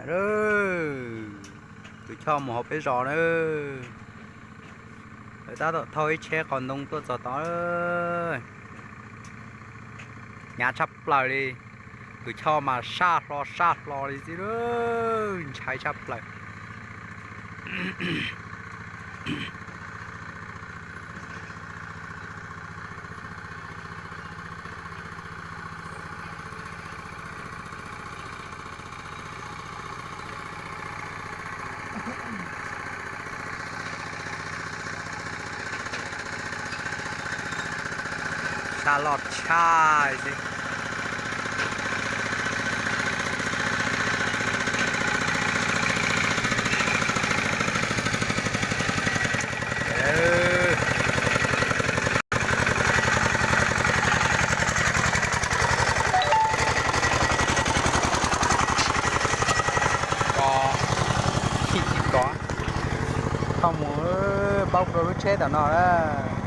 Tus choj mus hauv peb zos na. Lawv tab tom thauj ib tsheb qos ntoo tuaj txog tod. Hnyav tshaj plaws li. Tus choj mas saj hlo saj hlo li xwb, ntshai tshaj plaws. Saj loj tshaj xwb. Kos, tsis kos, thauj mus paub rau lub tsheb tom no na.